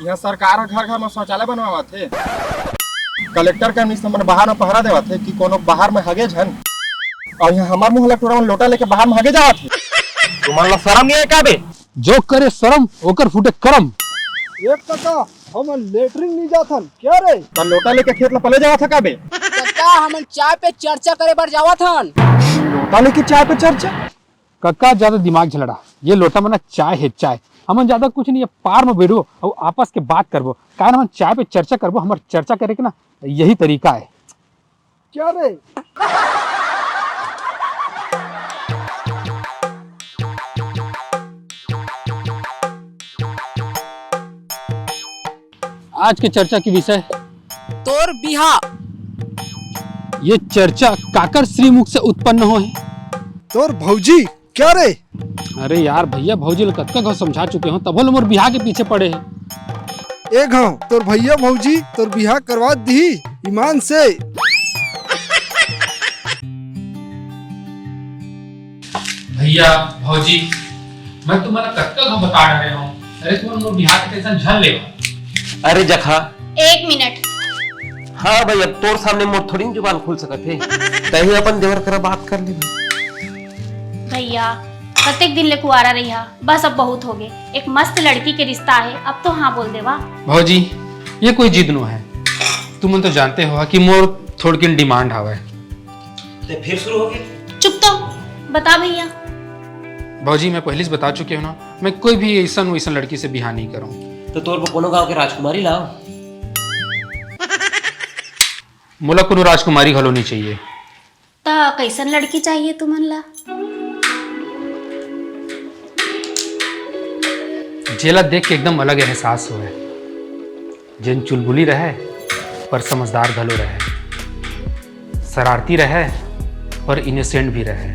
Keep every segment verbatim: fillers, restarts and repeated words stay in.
यहाँ सरकार ह घर घर में शौचालय बनवावत हे, कलेक्टर के मिस मन बाहर में पहरा देवत हे कि कोनो बाहर में हगे झन, और यहाँ हमार मुँह ला टूरा मन लोटा लेके बाहर में हगे जावत हे। तुमन ला शरम नहीं है का बे? जो करे शरम, ओकर फूटे करम। एक कका, हम लेटरिन नहीं जाथन, क्या रे? त लोटा लेके खेत ला पले जावत हे का बे? कका, हमन चाय पे चर्चा करे बर जावत हन। लोटा लेके चाय पे चर्चा? कका, ज्यादा दिमाग झलड़ा, ये लोटा मना चाय है, चाय। हमन ज्यादा कुछ नहीं, ये पार में बैठो और आपस के बात करबो, कारण हमन चाय पे चर्चा करबो, हमर चर्चा करे के ना यही तरीका है। क्या रे? आज के चर्चा के विषय तोर बिहा। ये चर्चा काकर श्रीमुख से उत्पन्न हो है? तोर भौजी। क्या रे? अरे यार भैया, भौजी ल कतका घाव समझा चुके हो, तभो ले मोर बिहा के पीछे पड़े है। ए घाव तोर भैया भौजी तोर बिहा करवा दिही ईमान से। भैया, भौजी, मैं तुम्हारा कतका घाव बता रहे हूँ। अरे तुम मोर बिहा के टेंशन झन लेवा। अरे जखा। एक मिनट। हाँ भाई, अब तोर सामने मोर थोड़ी न जुबान खुल सकत हे। तहीं अपन देवर करा बात कर ले। भैया, कतेक दिन ले कुआरा रहिहा, बस अब बहुत होगे। एक मस्त लड़की के रिश्ता हे, अब तो हाँ बोल देवा। भौजी, ये कोई जिद नो है। तुमन तो जानते हो कि मोर थोड़किन demand हावय। ते फिर शुरू हो गए। चुप तो, बता भैया। भौजी, मैं पहले से बता चुके हूँ ना, मैं कोई भी ऐसन वैसन लड़की से बिहा नहीं करूँ। तो तोर को कोनो गांव के राजकुमारी लाओ। मोला कोनो राजकुमारी घलो नहीं चाहिए। त कैसन लड़की चाहिए तुमन ला? जेला देख के एकदम अलग एहसास होवे, जेन चुलबुली रहे पर समझदार घलो रहे, शरारती रहे पर इनोसेंट भी रहे,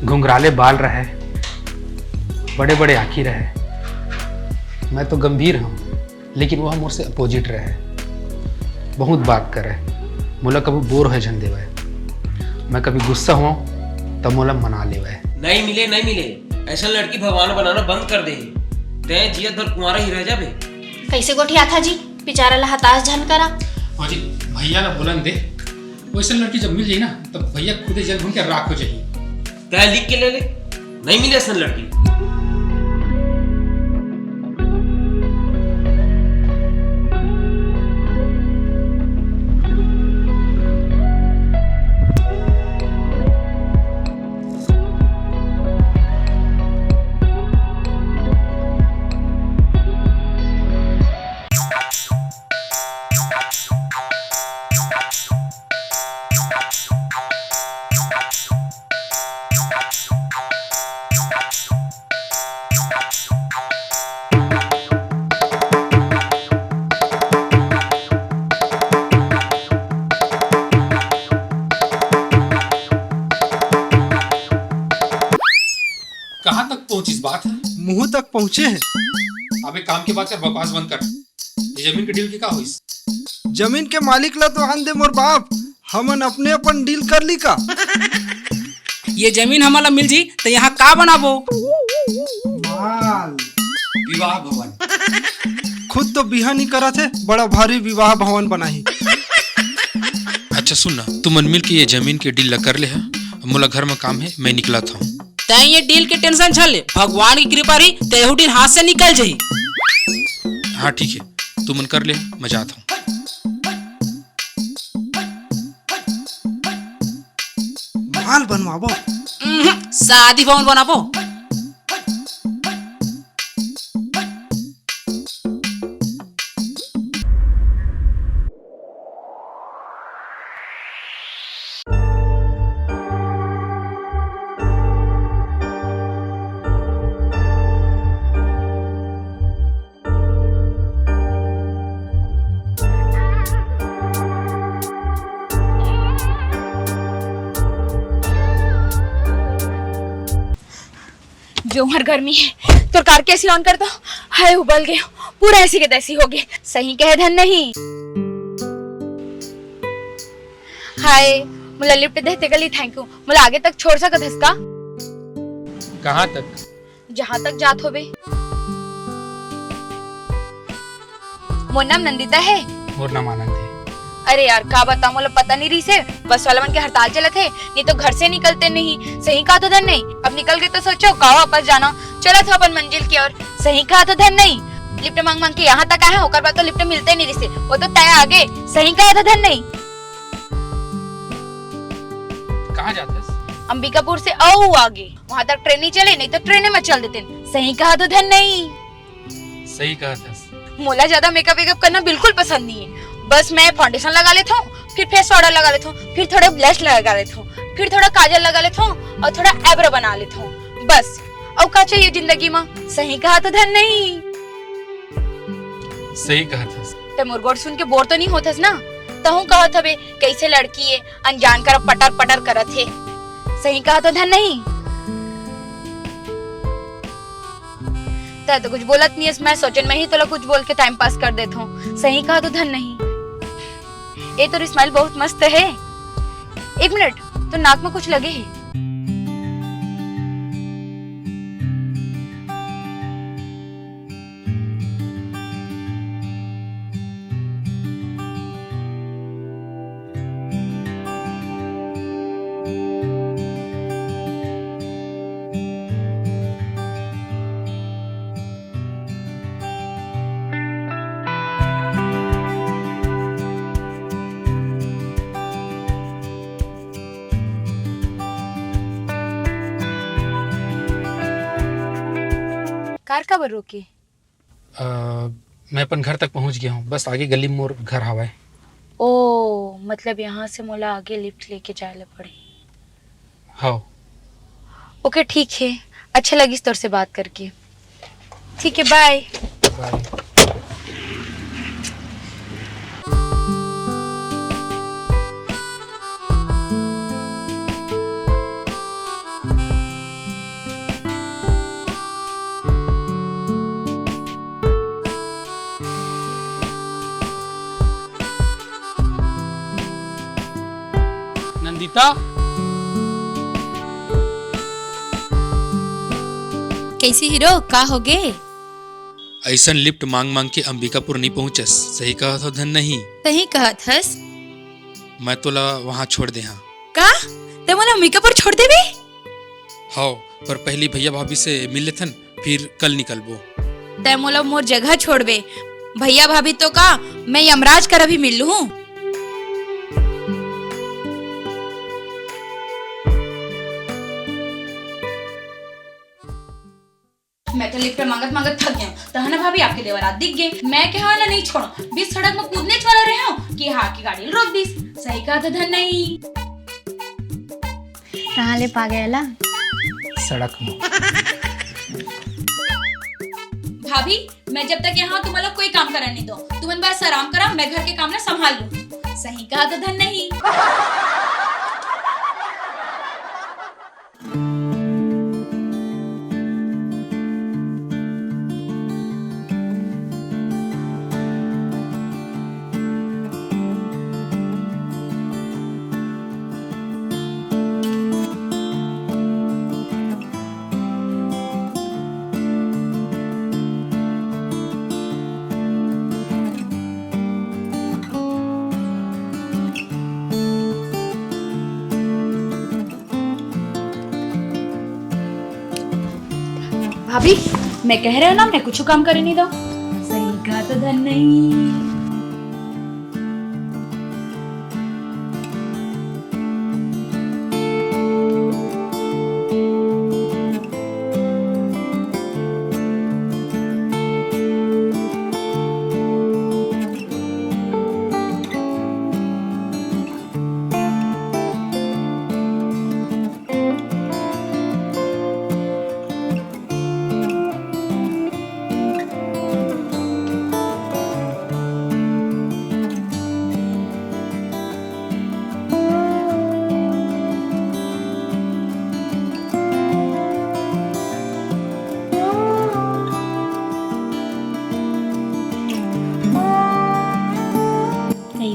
घुंघराले बाल रहे, बड़े बड़े आँखी रहे। मैं तो गंभीर हूँ, लेकिन वो मोर से अपोजिट रहे, बहुत बात करे, मोला कभी बोर होए झन देवय। मैं कभी गुस्सा हुआ तब मोला मना लेवय। नहीं मिले, नहीं मिले, ऐसा लड़की भगवान बनाना बंद कर दे। तैं जियत भर कुंवारा ही रह जाबे। कैसे गोठियाथा जी, बेचारा ला हताश झन करा। भौजी, भैया ला बोलन दे, वैसन लड़की जब मिल जाही ना, तब भैया खुदे जल भून के राख हो जाही। तैं लिख के ले ले, नहीं मिले ऐसन लड़की। कहाँ तक पहुंचिस बात ह? मुंह तक पहुंचे हे। अबे काम के बात कर, बकवास बंद कर। ये जमीन के डील के का होइस? जमीन के मालिक ला तो आन दे मोर बाप, हमन अपने अपन डील कर ली का? ये जमीन हमन ला मिल जी त यहाँ का बनाबो? माल। विवाह भवन। खुद तो बिहा नहीं करत हे, बड़ा भारी विवाह भवन बनाही। अच्छा सुन ना, तुमन मिल के ये जमीन के डील ला कर ले हा। अब मोला घर में काम हे, मैं निकलत हूँ। तैं ये डील के टेंशन झन ले, भगवान की कृपा रही त एहू डील हाथ से निकल जाही। हाँ ठीक है, तुमन कर ले, मैं जात हूँ। माल बनवाबो। उम्हूं, शादी भवन बनाबो। जो हर गर्मी है, तोर कार के एसी ऑन कर दो। हाय, उबल गए, पूरा एसी के तैसी हो गए। सही कहे धन नहीं। हाय, मोला लिफ्ट दे, तेकर लिए थैंक यू। मोला आगे तक छोड़ सकत हस का? कहाँ तक? जहाँ तक जात होबे। मोर नाम नंदिता हे। मोर नाम आनंद हे। अरे यार, का बतावं, मोला पता नइ रहिस हे, बस वाला मन के हड़ताल चलत हे, नइ तो घर से निकलते नहीं। सही कहा तो धन नहीं, अब निकल गे तो सोचो, का वापस जाना, चलत हों अपन मंजिल की ओर। सही कहा तो धन नहीं, लिफ्ट मांग मांग के यहाँ तक आए हों, ओकर बाद तो लिफ्ट मिलते नइ रहिस हे, वो तो तैं आगे। सही कहा तो धन नहीं। कहाँ जाथस? अंबिकापुर से अउ आगे, वहाँ तक ट्रेन नइ चले, नइ तो ट्रेने म चल देतेन। सही कहा तो धन नहीं। सही कहा थस। मोला ज्यादा मेकअप वेकअप करना बिल्कुल पसंद नहीं है। बस मैं फाउंडेशन लगा लेथों, फिर फेस पाउडर लगा लेथों, फिर थोड़ा ब्लश लगा लेथों, फिर थोड़ा काजल लगा लेथों अउ थोड़ा आईब्रो बना लेथों, बस। अउ का चाहिए जिंदगी म? सही कहा तो धन नहीं। सही कहा थस। तैं मोर गोठ सुन के बोर तो नइ होथस ना? तहूँ कहत हबे, कइसे लड़की ए, अनजान करा पटर पटर करत हे। सही कहा तो धन नहीं। तैं तो कुछ बोलत नइ हस, मैं सोचेन मैं ही तोला कुछ बोल के टाइम पास कर देथों। सही कहा तो धन नहीं। ए, तोर स्माइल बहुत मस्त हे। एक मिनट, तोर नाक म कुछ लगे हे। कार काबर रोके? अ, मैं अपन घर तक पहुंच गया हूँ, बस आगे गली में मोर घर हवय। ओ, मतलब यहाँ से मोला आगे लिफ्ट लेके जाए ला पड़ही। हाँ। ओके, ठीक है, अच्छा लगिस तोर से बात करके। ठीक है, बाय। बाय। नंदिता। कैसे हीरो, का होगे? अइसन लिफ्ट मांग मांग के अंबिकापुर नइ पहुंचस। सही कहत हव धन नहीं। सही कहत हस। मैं तोला वहां छोड़ दे हां। का? तैं मोला अंबिकापुर छोड़ देबे? हव, पर पहली भैया भाभी से मिल लेथन, फिर कल निकलबो। तैं मोला मोर जगह छोड़बे? भैया भाभी तो का, मैं यमराज करा भी मिल लूं। मैं तो लिफ्ट मांगत मांगत थक गया। तहना भाभी, आपके देवरात दिख गए। मैं कहा ना नहीं छोड़ो, बीच सड़क में कूदने वाला रहे हो कि हाँ की गाड़ी रोक दीस। सही कहा तो धन नहीं। कहाँ ले पा गया ला? सड़क में। भाभी, मैं जब तक यहाँ हूँ, तुम लोग कोई काम करने नहीं दो। तुम बस आराम करा, मैं घर के काम ना संभाल लूँ। सही कहा तो धन नहीं। भाभी, मैं कह रहे हो ना, मैं कुछ काम करे नहीं दो। सही कहा तो धन नहीं।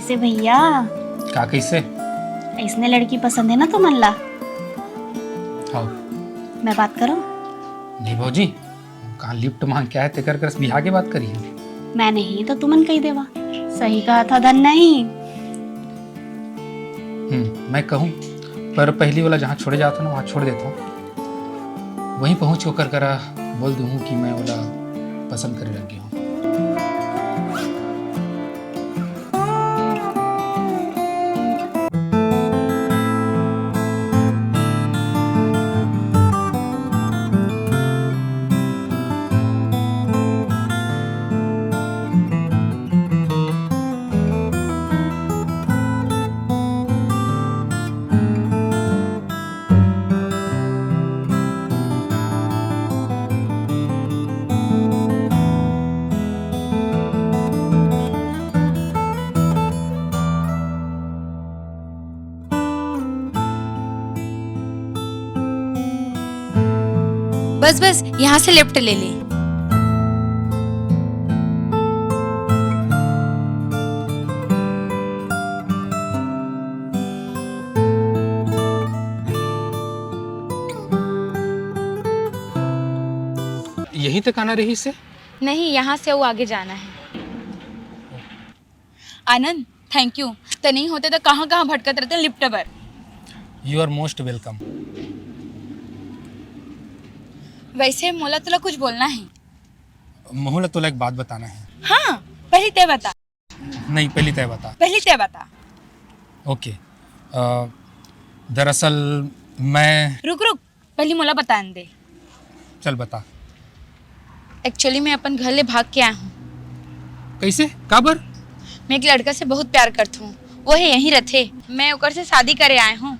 कैसे भैया? का कैसे? ऐसने लड़की पसंद है ना तुमन ला? हाँ। मैं बात करूं? नहीं भौजी, कहाँ लिफ्ट मांग के आए, तेकर करस बिहाव के बात करी है। मैं नहीं तो तुमन कही देवा, सही कहा था धन नहीं। हम्म, मैं कहूँ, पर पहली वाला जहाँ छोड़े जाता ना, वहाँ छोड़ देता हूँ। वहीं पहुँच के ओकर करा बोल दूँ कि मैं वाला पसंद करे लग गया हूँ। बस बस, यहाँ से लिफ्ट ले ली। यहीं तक आना रहिस हे? नहीं, यहाँ से वो आगे जाना है। आनंद, थैंक यू। ते नहीं होते तो कहाँ कहाँ भटकत रहते लिफ्ट बर। You are most welcome। वैसे मोला तोला कुछ बोलना है। महू ला तोला एक बात बताना है। हाँ, पहले ते बता। नहीं, पहले ते बता। पहले ते बता। ओके। अ, दरअसल मैं रुक रुक, पहले मोला बतान दे। चल बता। एक्चुअली मैं अपन घर ले भाग के आया हूँ। कैसे? काबर? मैं एक लड़का से बहुत प्यार करता हूँ, वो है यहीं रहते। मैं ओकर से शादी करे आए हूँ।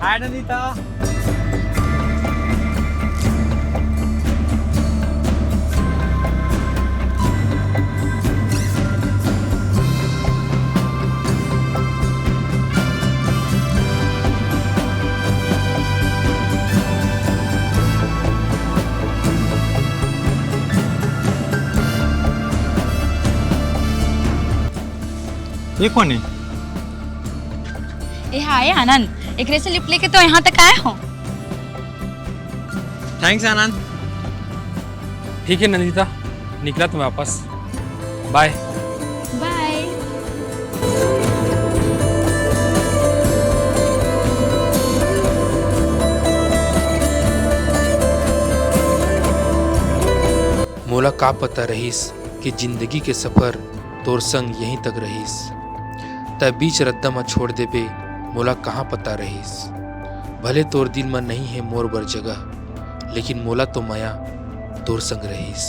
हाय नंदिता। ये कौन है? ए हाय आनंद, एकरे से लिफ्ट लेके तो यहाँ तक आए हो। थैंक्स आनंद। ठीक है नंदिता, निकला तो मैं वापस। बाय। बाय। मोला का पता रहिस कि जिंदगी के सफर तोर संग यहीं तक रहिस। तै बीच रद्दा म छोड़ देबे, मोला कहाँ पता रहिस। भले तोर दिल म नहीं हे मोर बर जगह, लेकिन मोला तो मया तोर संग रहिस।